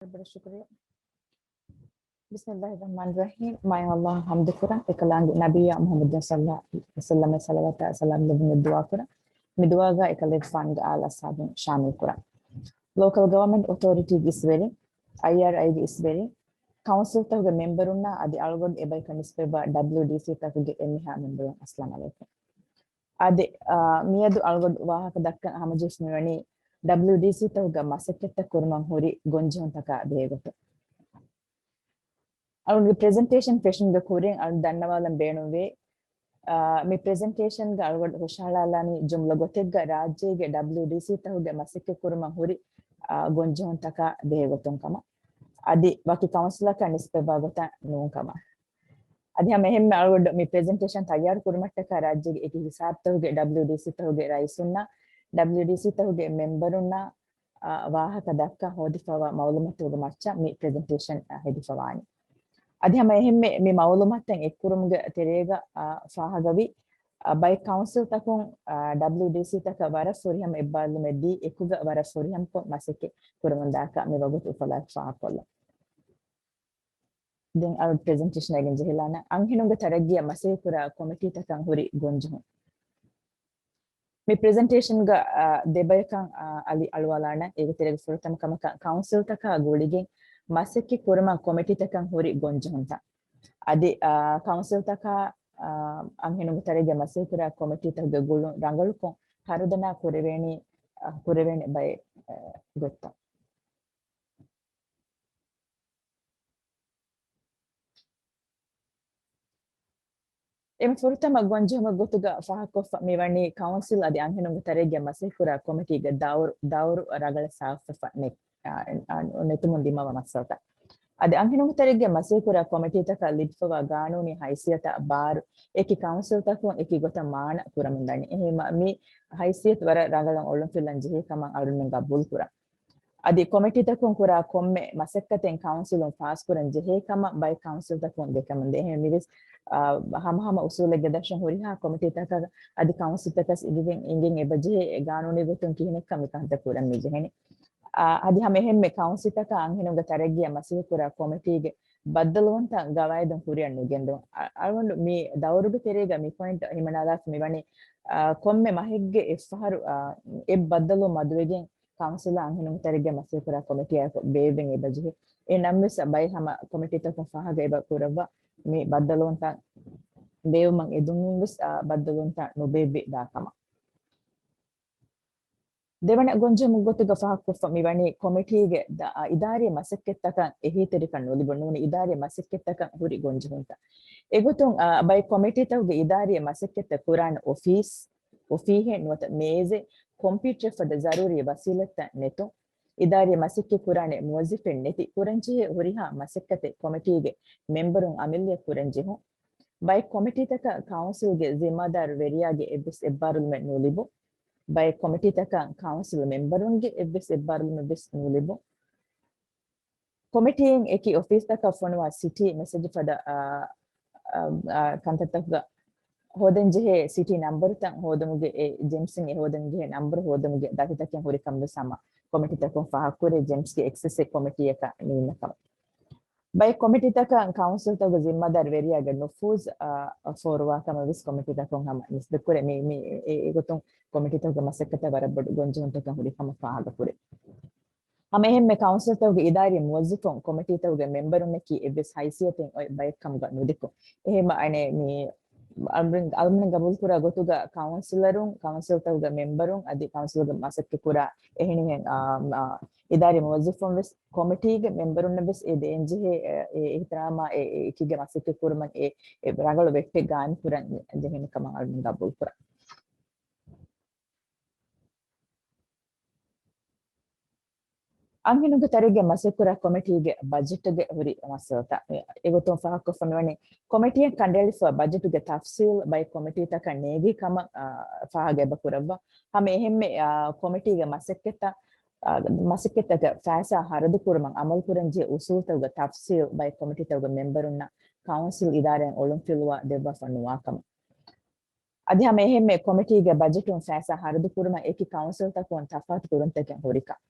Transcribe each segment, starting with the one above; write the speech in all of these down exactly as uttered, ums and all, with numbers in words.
ވަރަށް ޝުކުރިއްޔާ. ބިސްމިއްލާހި ރަޙްމާނި ރަޙީމް. މާތް ﷲ އަށް ޙަމްދު ކުރަން، އެކަލާނގެ ނަބިއްޔާ މުޙައްމަދު ޞައްލައްލާހު ޢަލައިހި ވަސައްލަމަށް ޞަލަވާތާ ސަލާމް ލެއްވުމަށް ދުޢާ ކުރަން. މި ދުޢާގަ އެކަލޭގެފާނުގެ އާލް އަޞްޙާބުން ޝާމިލް ކުރަން. ލޯކަލް ގަވަރމަންޓް އޮތޯރިޓީގެ އިސްވެރިން، އައިއާރްއައިގެ އިސްވެރިން، ކައުންސިލްތަކުގެ މެމްބަރުންނާ އަދި އަޅުގަނޑު އެބަޔަކަށް ނިސްބަތްވާ ޑަބްލިއުޑީސީތަކުގެ އެންމެހާ މެމްބަރުން، އައްސަލާމް ޢަލައިކުމް. އާދެ، އާ، މިއަދު އަޅުގަނޑު ވާހަކަ ދައްކަން ހަމަޖެއްސުން މިވަނީ ޑަބްލިއުޑީސީތަކުގަ މަސައްކަތްތައް ކުރުމަށް ހުރި ގޮންޖެހުންތަކާ ބެހޭގޮތުން. އަޅުގެ ޕްރެޒެންޓޭޝަން ފެށުމުގެ ކުރިން އަޅު ދަންނަވާލަން ބޭނުންވޭ، އާ، މި ޕްރެޒެންޓޭޝަންގަ އަޅުގަނޑު ހުށަހަޅާލާނީ ޖުމްލަ ގޮތެއްގަ ރާއްޖޭގެ ޑަބްލިއުޑީސީތަކުގެ މަސައްކަތް ކުރުމަށް ހުރި، އާ، ގޮންޖެހުންތަކާ ބެހޭގޮތުން ކަމަށް. އަދި ވަކި ކައުންސިލަކަށް ނިސްބަތްވާ ގޮތަށް ނޫން ކަމަށް. އަދި ހަމަ އެހެންމެ އަޅުގަނޑު މި ޕްރެޒެންޓޭޝަން ތައްޔާރު ކުރުމަށްޓަކާ ރާއްޖޭގެ އެކި ހިސާބުތަކުގެ ޑަބްލިއުޑީސީތަކުގެ ރައީސުންނާ، ޑަބްލިއުޑީސީތަކުގެ މެމްބަރުންނާ، އާ، ވާހަކަ ދައްކަން ހޯދިފަވާ މައުލޫމާތުގެ މައްޗަށް މި ޕްރެޒެންޓޭޝަން، އާ، ހެދިފަވާނީ. އަދި ހަމަ އެހެންމެ މި މައުލޫމާތުތައް އެއްކުރުމުގެ ތެރޭގަ، އާ، ފާހަގަވި، އާ، ބައެއް ކައުންސިލްތަކުން، އާ، ޑަބްލިއުޑީސީތަކަށް ވަރަށް ފުރިހަމަ އެއްބާރުލުމެއް ދީ، އެކުގަ ވަރަށް ފުރިހަމަކޮށް މަސައްކަތް ކުރަމުންދާކަށް މި ވަގުތު އުފަލާއެކު ފާހަގަކޮށްލަން. ދެން އަޅު ޕްރެޒެންޓޭޝަން އެގެން ޖެހިލާނަން. އަންހެނުންގެ ތަރައްގީއަށް މަސައްކަތްކުރާ ކޮމިޓީތަކަށް ހުރި ގޮންޖެހުން. މި ޕްރެޒެންޓޭޝަންގަ، އާ، ދެބަޔަކަށް، އާ، އަލި އަޅުވާލާނަން. އޭގެ ތެރޭގަ ފުރަތަމަ ކަމަކަށް ކައުންސިލްތަކާ ގުޅިގެން މަސައްކަތް ކުރުމަށް ކޮމިޓީތަކަށް ހުރި ގޮންޖެހުންތައް. އަދި، އާ، ކައުންސިލްތަކާ، އާ، އަންހެނުންގެ ތަރައްގީއަށް މަސައްކަތްކުރާ ކޮމިޓީތަކުގެ ގުޅުން ރަނގަޅުކޮށް ހަރުދަނާ ކުރެވޭނީ، އާ، ކުރެވޭނެ ބައެއް، އާ، ގޮތްތައް. އެންމެ ފުރަތަމަ ގޮންޖެހުމެއް ގޮތުގަ ފާހަގަކޮށްފަ މިވަނީ ކައުންސިލް އަދި އަންހެނުންގެ ތަރައްގީއަށް މަސައްކަތްކުރާ ކޮމިޓީގެ ދައުރު، ދައުރު ރަނގަޅަށް ސާފުވެފަ ނެ-، އާ، އާ، ނެތުމުން ދިމަވާ މައްސަލަތައް. އަދި އަންހެނުންގެ ތަރައްގީއަށް މަސައްކަތްކުރާ ކޮމިޓީތަކަށް ލިބިފަވާ ގާނޫނީ ހައިސިއްޔަތާ ބާރު އެކި ކައުންސިލްތަކުން އެކި ގޮތަށް މާނަ ކުރަމުންދަނީ. އެހެންވީމަ މި ހައިސިއްޔަތު ވަރަށް ރަނގަޅަށް އޮޅުންފިލަން ޖެހޭ ކަމަށް އަޅުގަނޑު ގަބޫލުކުރަން. އަދި ކޮމިޓީތަކުން ކުރާ ކޮންމެ މަސައްކަތެއް ކައުންސިލުން ފާސްކުރަން ޖެހޭ ކަމަށް ބައެއް ކައުންސިލްތަކުން ދެކެމުންދޭ. އެހެން މިވެސް، އާ، ހަމަހަމަ އުސޫލެއްގެ ދަށުން ހުރިހާ ކޮމިޓީތަކަށް އަދި ކައުންސިލްތަކަސް އިނގިގެން، އިނގެން އެބަޖެހޭ ގާނޫނީ ގޮތުން ކިހިނެއްކަން މިކަންތައް ކުރަން މިޖެހެނީ. އާ، އަދި ހަމަ އެހެންމެ ކައުންސިލްތަކަށް އަންހެނުންގެ ތަރައްގީއަށް މަސައްކަތްކުރާ ކޮމިޓީގެ ބައްދަލުވުންތައް ގަވާއިދުން ކުރިއަށް ނުގެންދުން. އަ-، އަޅުގަނޑު މި ދައުރުގެ ތެރޭގަ މި ޕޮއިންޓް ހިމަނާލާފަ މިވަނީ، އާ، ކޮންމެ މަހެއްގެ އެއްފަހަރު، އާ، އެއް ބައްދަލުވުން މަދުވެގެން ކައުންސިލާ އަންހެނުންގެ ތަރައްގީއަށް މަސައްކަތްކުރާ ކޮމިޓީއާއެކު ބޭއްވެން އެބަޖެހޭ. އެހެން ނަމަވެސް ބައެއް ހަމަ ކޮމިޓީތަކުން ފާހަގަ އެބަ ކުރައްވާ މި ބައްދަލުވުންތައް ބޭއްވުމަށް އެދުންވެސް، އާ، ބައްދަލުވުންތައް ނުބޭއްވި ދާ ކަމަށް. ދެވަނަ ގޮންޖެހުމުގެ ގޮތުގަ ފާހަގަކޮށްފަ މިވަނީ ކޮމިޓީގެ ދަ-، އާ، އިދާރީ މަސައްކަތްތަކަށް އެހީތެރިކަން ނުލިބުން ނޫނީ އިދާރީ މަސައްކަތްތަކަށް ހުރި ގޮންޖެހުންތައް. އެގޮތުން، އާ، ބައެއް ކޮމިޓީތަކުގެ އިދާރީ މަސައްކަތްތައް ކުރާނެ އޮފީސް، އޮފީހެއް ނުވަތަ މޭޒެއް، ކޮމްޕިއުޓަރެއް ފަދަ ޒަރޫރީ ވަސީލަތްތައް ނެތުން، އިދާރީ މަސައްކަތް ކުރާނެ މުވައްޒަފެއް ނެތި، ކުރަންޖެހޭ ހުރިހާ މަސައްކަތެއް ކޮމިޓީގެ މެމްބަރުން އަމަލިއްޔަތު ކުރަން ޖެހުން. ބައެއް ކޮމިޓީތަކަށް ކައުންސިލްގެ ޒިންމާދާރު ވެރިޔާގެ އެއްވެސް އެއްބާރުލުމެއް ނުލިބުން. ބައެއް ކޮމިޓީތަކަށް ކައުންސިލް މެމްބަރުންގެ އެއްވެސް އެއްބާރުލުމެއް ވެސް ނުލިބުން. ކޮމިޓީއިން އެކި އޮފީސްތަކަށް ފޮނުވާ ސިޓީ މެސެޖު ފަދަ، އާ، އާ، އާ، ކަންތައްތަކުގަ ހޯދަންޖެހޭ ސިޓީ ނަންބަރުތައް ހޯދުމުގެ އެ ޖެމްސްއިން އެ ހޯދަންޖެހޭ ނަންބަރު ހޯދުމުގެ ދަތިތަކެއް ހުރިކަން ވެސް ހަމަ ކޮމިޓީތަކުން ފާހަގަކުރޭ ޖެމްސްގެ އެކްސެސް އެއް ކޮމިޓީއަކަށް ނީންނަ ކަމަށް. ބައެއް ކޮމިޓީތަކަށް ކައުންސިލްތަކުގެ ޒިންމާދާރު ވެރިޔާގެ ނުފޫޒް، އާ، ފޯރުވާ ކަމަށް ވެސް ކޮމިޓީތަކުން ހަމަ ނިސްބަތްކުރޭ. މި، މި، އެ، އެގޮތުން ކޮމިޓީތަކުގެ މަސައްކަތަށް ވަރަށް ބޮޑު ގޮންޖެހުންތަކެއް ހުރި ކަމަށް ފާހަގަކުރޭ. ހަމަ އެހެންމެ ކައުންސިލްތަކުގެ އިދާރީ މުވައްޒަފުން ކޮމިޓީތަކުގެ މެމްބަރުންނަކީ އެއްވެސް ހައިސިއްޔަތެއް އޮތް ބައެއް ކަމުގަ ނުދެކުން. އެހެންމަ އަނެއް މި އަޅުގަނޑު، އަޅުގަނޑު ގަބޫލުކުރާ ގޮތުގަ ކައުންސިލަރުން، ކައުންސިލްތަކުގެ މެމްބަރުން އަދި ކައުންސިލްގެ މަސައްކަތް ކުރާ އެހެނިހެން، އާ، އާ، އިދާރީ މުވައްޒަފުން ވެސް ކޮމިޓީގެ މެމްބަރުންނަށް ވެސް އެ ދޭންޖެހޭ، އެ، އެ އިޙްތިރާމާ އެ، އެ އެކީގެ މަސައްކަތް ކުރުމަށް އެ، އެ ރަނގަޅު ވެއްޓެއް ގާއިމް ކުރަން ޖެހޭނެ ކަމަށް އަޅުގަނޑު ގަބޫލު ކުރަން. އަންހެނުންގެ ތަރައްގީއަށް މަސައްކަތްކުރާ ކޮމިޓީގެ ބަޖެޓުގެ ހުރި މައްސަލަތައް. އެގޮތުން ފާހަގަކޮށްފަ މިވަނީ ކޮމިޓީއަށް ކަނޑައެޅިފަ ބަޖެޓުގެ ތަފްސީލް ބައެއް ކޮމިޓީތަކަށް ނޭގި ކަމަށް، އާ، ފާހަގަ އެބަ ކުރައްވާ. ހަމަ އެހެންމެ، އާ، ކޮމިޓީގެ މަސައްކަތްތައް، އާ، މަސައްކަތްތަކަށް ފައިސާ ހަރަދު ކުރުމަށް އަމަލު ކުރަންޖެހޭ އުސޫލްތަކުގެ ތަފްސީލް ބައެއް ކޮމިޓީތަކުގެ މެމްބަރުންނަށް ކައުންސިލް އިދާރާއިން އޮޅުންފިލުވާ ދެއްވާފަ ނުވާ ކަމަށް. އަދި ހަމަ އެހެންމެ ކޮމިޓީގެ ބަޖެޓުން ފައިސާ ހަރަދު ކުރުމަށް އެކި ކައުންސިލްތަކުން ތަފާތު ކުރުންތަކެއް ހުރިކަން.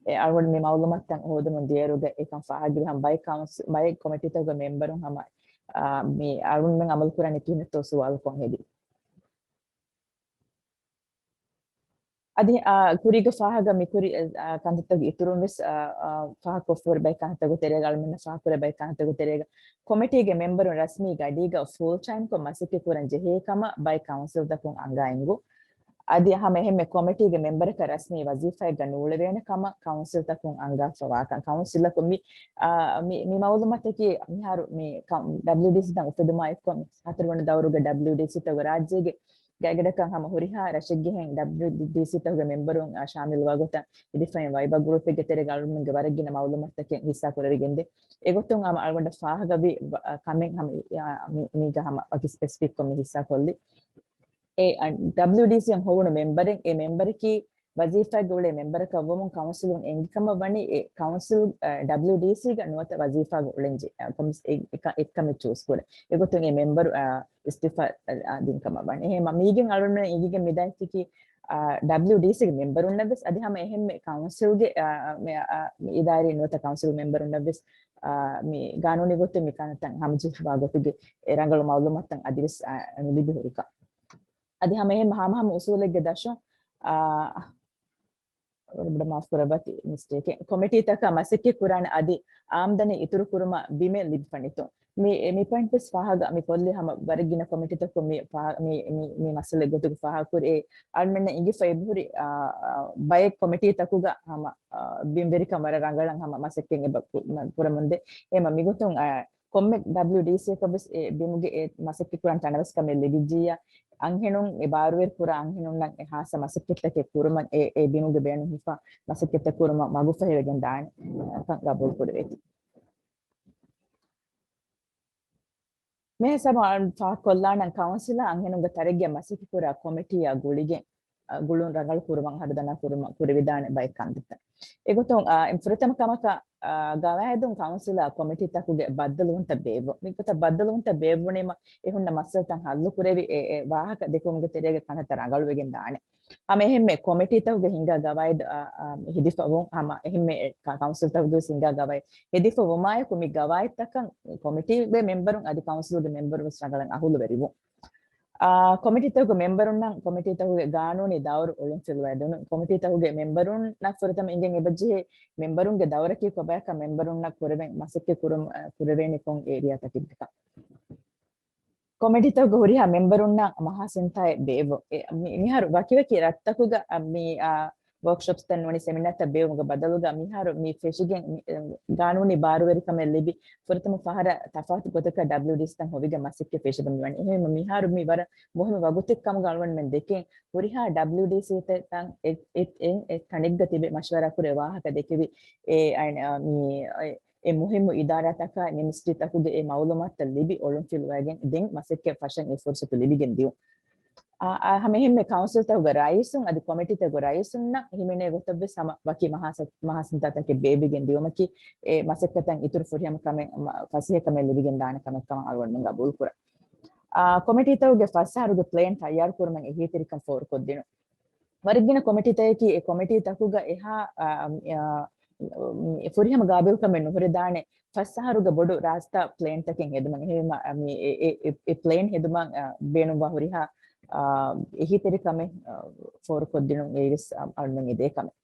އެ އަޅުގަނޑު މި މައުލޫމާތުތައް ހޯދުމުން ދިޔައިރުގަ އެކަން ފާހަގަވި ހަމަ ބައެއް ކައުންސި-، ބައެއް ކޮމިޓީތަކުގެ މެމްބަރުން ހަމަ، އާ، މި އަޅުގަނޑުމެން އަމަލުކުރަނީ ކިހިނެއްތޯ ސުވާލުކޮށް ހެދި. އަދި، އާ، ކުރީގެ ފާހަގަ މި ކުރި، އާ، ކަންތައްތަކުގެ އިތުރުން ވެސް، އާ، އާ، ފާހަގަކޮށްފައި ބައެއް ކަންތައްތަކުގެ ތެރޭގަ، އަޅުމެންނަށް ފާހަގަކުރެ ބައެއް ކަންތައްތަކުގެ ތެރޭގަ، ކޮމިޓީގެ މެމްބަރުން ރަސްމީ ގަޑީގަ ފުލް ޓައިމްކޮށް މަސައްކަތް ކުރަން ޖެހޭ ކަމަށް ބައެއް ކައުންސިލްތަކުން އަންގާ އެނގު. އަދި ހަމަ އެހެންމެ ކޮމިޓީގެ މެމްބަރަކަށް ރަސްމީ ވަޒީފާއެއްގަ ނޫޅެވޭނެ ކަމަށް ކައުންސިލްތަކުން އަންގާފަވާކަން. ކައުންސިލަކު މި، އާ، މި، މި މައުލޫމާތަކީ މިހާރު މި ކަ-، ޑަބްލިއުޑީސީތައް އުފެދުމާ އެއްކޮށް މި ހަތަރުވަނަ ދައުރުގެ ޑަބްލިއުޑީސީތަކުގެ ރާއްޖޭގެ ގައިގަޑަކަށް ހަމަ ހުރިހާ ރަށެއްގެހެން ޑަބްލިއުޑީސީތަކުގެ މެމްބަރުން، އާ، ޝާމިލުވާ ގޮތަށް އެ ޑިފައިން ވައިބާ ގްރޫޕެއްގެ ތެރޭގަ އަޅުމެންގެ ވަރަށް ގިނަ މައުލޫމާތުތަކެއް ހިއްސާ ކުރެވިގެންދޭ. އެގޮތުން ހަމަ އަޅުގަނޑަށް ފާހަގަވި ބަ-، ކަމެއް ހަމަ އާ، މި-، މީގަ ހަމަ ވަކި ސްޕެސިފިކްކޮށް މި ހިއްސާ ކޮށްލި. އެ، އަ، ޑަބްލިއުޑީސީއަށް ހޮވުނު މެމްބަރެއް، އެ މެމްބަރަކީ ވަޒީފާގެ އުޅޭ މެމްބަރަކަށް ވުމުން ކައުންސިލުން އެނގި ކަމަށް ވަނީ އެ ކައުންސިލް، އަ، ޑަބްލިއުޑީސީގަ ނުވަތަ ވަޒީފާގަ އުޅެން ޖެ-، އަ، ކޮމިސް-، އެ-، އެކަ-، އެއްކަމެއް ޗޫސް ކުރޭ. އެގޮތުން އެ މެމްބަރު، އަ، އިސްތިއުފާ، އަ، އަ، ދިން ކަމަށް ވަނީ. އެހެން މަ-، މީގެން އަޅުގަނޑު އިނގިގެން މި ދައްތަކީ، އަ، ޑަބްލިއުޑީސީގެ މެމްބަރުންނަށް ވެސް އަދި ހަމަ އެހެންމެ ކައުންސިލްގެ، އަ، އަ، މި، އަ، މި އިދާރީ ނުވަތަ ކައުންސިލް މެމްބަރުންނަށް ވެސް، އަ، މި ގާނޫނީ ގޮތުން މި ކަންތައް ހަމަޖެހިފަވާ ގޮތުގެ އެ ރަނގަޅު މައުލޫމާތުތައް އަދިވެސް، އަ، ނުލިބި ހުރިކަން. އަދި ހަމަ އެހެން ހަމަހަމަ އުސޫލެއްގެ ދަށުން، އާ، ވަރަށް ބޮޑަށް މާފު ކުރައްވަތި މިސްޓޭކެއް. ކޮމިޓީތަކަށް މަސައްކަތް ކުރާނެ އަދި އާމްދަނީ އިތުރު ކުރުމަށް ބިމެއް ލިބިފަނިތޯ؟ މި، މި ޕޮއިންޓް ވެސް ފާހަގަ މި ކޮށްލި ހަމަ ވަރަށް ގިނަ ކޮމިޓީތަކުން މި ފާ-، މި، މި، މި މައްސަލަ ގޮތުގަ ފާހަގަކުރި އަޅުމެންނަށް އިނގިފަ އެބަހުރި، އާ، އާ، ބައެއް ކޮމިޓީތަކުގަ ހަމަ، އާ، ބިންވެރިކަން ވަރަށް ރަނގަޅަށް ހަމަ މަސައްކަތް އެބަ ކު-، މަ-، ކުރަމުންދޭ. އެހެންމަ މިގޮތުން، އާ، ކޮންމެ ޑަބްލިއުޑީސީއަކަށް ވެސް އެ ބިމުގެ އެ މަސައްކަތް ކުރަން ތަނަވަސްކަމެއް ލިބިއްޖިއްޔާ، އަންހެނުން އެ ބާރުވެރި ކުރާ އަންހެނުންނަށް އެ ހާއްސަ މަސައްކަތްތަކެއް ކުރުމަށް އެ، އެ ބިމުގެ ބޭނުން ހިފާ މަސައްކަތްތައް ކުރުމަށް މަގުފަހިވެގެން ދާނެ ކަން ގަބޫލު ކުރެވޭތީ. މި ހިސާބުން ފާހަގަކޮށްލާނަން ކައުންސިލަށް އަންހެނުންގެ ތަރައްގީއަށް މަސައްކަތްކުރާ ކޮމިޓީއާ ގުޅިގެން، އަ، ގުޅުން ރަނގަޅު ކުރުމަށް ހަރުދަނާ ކުރުމަށް ކުރެވިދާނެ ބައެއް ކަންތައްތައް. އެގޮތުން، އަ، ފުރަތަމަ ކަމަކަށް، އަ، ގަވާއިދުން ކައުންސިލާ ކޮމިޓީތަކުގެ ބައްދަލުވުންތައް ބޭއްވުން. މިގޮތަށް ބައްދަލުވުންތައް ބޭއްވުނީމަ އެ ހުންނަ މައްސަލަތައް ހައްލު ކުރެވި އެ، އެ ވާހަކަ ދެކުމުގެ ތެރޭގަ ކަންތައްތައް ރަނގަޅުވެގެން ދާނެ. ހަމަ އެހެންމެ ކޮމިޓީތަކުގެ ހިންގާ ގަވާއިދު، އަ، އަ، ހެދިފަވުން، ހަމަ އެހެންމެ ކަ-، ކައުންސިލްތަކުގެ ހިންގާ ގަވާއިދު ހެދިފަވުމާއެކު މި ގަވާއިދުތަކަށް ކޮމިޓީގެ މެމްބަރުން އަދި ކައުންސިލުގެ މެމްބަރުން ވެސް ރަނގަޅަށް އަހުލުވެރިވުން. އާ، ކޮމިޓީތަކުގެ މެމްބަރުންނަށް ކޮމިޓީތަކުގެ ގާނޫނީ ދައުރު އޮޅުންފިލުވައިދިނުން. ކޮމިޓީތަކުގެ މެމްބަރުންނަށް ފުރަތަމަ އިނގެން އެބަޖެހޭ މެމްބަރުންގެ ދައުރަކީ ކޮބާކަން މެމްބަރުންނަށް ކުރެވެން މަސައްކަތް ކުރުން، އަ، ކުރެވޭނީ ކޮން އޭރިއާތަކެއްގެކަން. ކޮމިޓީތަކުގެ ހުރިހާ މެމްބަރުންނަށް މަހާ ސިންތާއެއް ބޭއްވުން. އެ، މި-، މިހާރު ވަކިވަކި ރަށްތަކުގަ، އަ، މި، އާ، ވޯކްޝޮޕްތައް ނޫނީ ސެމިނާތައް ބޭއްވުމުގެ ބަދަލުގަ މިހާރު މި ފެށިގެން މި، ގާނޫނީ ބާރުވެރިކަމެއް ލިބި ފުރަތަމަ ފަހަރަށް ތަފާތު ގޮތަކަށް ޑަބްލިއުޑީސީތައް ހޮވިގެން މަސައްކަތް ފެށިގެން މިވަނީ. އެހެންވީމަ މިހާރު މި ވަރަށް މުހިންމު ވަގުތެއް ކަމުގަ އަޅުގަނޑުމެން ދެކެން ހުރިހާ ޑަބްލިއުޑީސީތައް އެ، އެ، އެ، އެ ތަނެއްގަ ތިބެ މަޝްވަރާ ކުރެ ވާހަކަ ދެކެވި އެ، އަ، މި، އެ، އެ މުހިންމު އިދާރާތަކާ މިނިސްޓްރީތަކުގެ އެ މައުލޫމާތުތައް ލިބި އޮޅުންފިލުވައިގެން ދެން މަސައްކަތް ފަށަން އެ ފުރުސަތު ލިބިގެން ދިޔުން. އާ، އާ، ހަމަ އެހެންމެ ކައުންސިލްތަކުގެ ރައީސުން އަދި ކޮމިޓީތަކުގެ ރައީސުންނަށް ހިމެނޭ ގޮތަށްވެސް ހަމަ ވަކި މަހާސަ-، މަހާސިންތާތަކެއް ބޭއްވިގެން ދިޔުމަކީ، އެ މަސައްކަތަށް އިތުރު ފުރިހަމަ ކަމެއް، މަ-، ފަސޭހަ ކަމެއް ލިބިގެން ދާނެ ކަމެއް ކަމަށް އަޅުގަނޑުމެން ގަބޫލު ކުރަން. އާ، ކޮމިޓީތަކުގެ ފަސް އަހަރުގެ ޕްލޭން ތައްޔާރު ކުރުމަށް އެހީތެރިކަން ފޯރުކޮށްދިނުން. ވަރަށް ގިނަ ކޮމިޓީތަކަކީ އެ ކޮމިޓީތަކުގަ އެހާ، އާ، އާ، މި، ފުރިހަމަ ގާބިލްކަމެއް ނުހުރެދާނެ ފަސް އަހަރުގެ ބޮޑު ރާސްތާ ޕްލޭންތަކެއް ހެދުމަށް. އެހެންވީމަ، މި، އެ، އެ، އެ، އެ ޕްލޭން ހެދުމަށް، އާ، ބޭނުންވާ ހުރިހާ، އާ، އެހީތެރިކަމެއް، އާ، ފޯރުކޮށްދިނުން އެއީވެސް، އާ، އަޅުމެން އެދޭ ކަމެއް.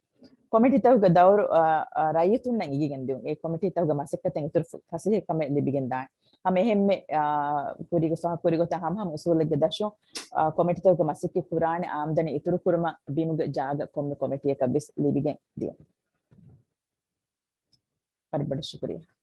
ކޮމިޓީތަކުގެ ދައުރު، އާ، އާ، ރައްޔިތުންނަށް އިނގިގެން ދިޔުން. އެ ކޮމިޓީތަކުގެ މަސައްކަތަށް އިތުރު ފަ-، ފަސޭހަ ކަމެއް ލިބިގެން ދާން. ހަމަ އެހެންމެ، އާ، ކުރީގެ ފާހަގަކުރި ގޮތަށް ހަމަހަމަ އުސޫލެއްގެ ދަށުން، އާ، ކޮމިޓީތަކުގެ މަސައްކަތް ކުރާނެ އާމްދަނީ އިތުރު ކުރުމަށް ބިމުގެ ޖާގަ ކޮންމެ ކޮމިޓީއަކަށް ވެސް ލިބިގެން ދިޔުން. ވަރަށް ބޮޑަށް ޝުކުރިއްޔާ.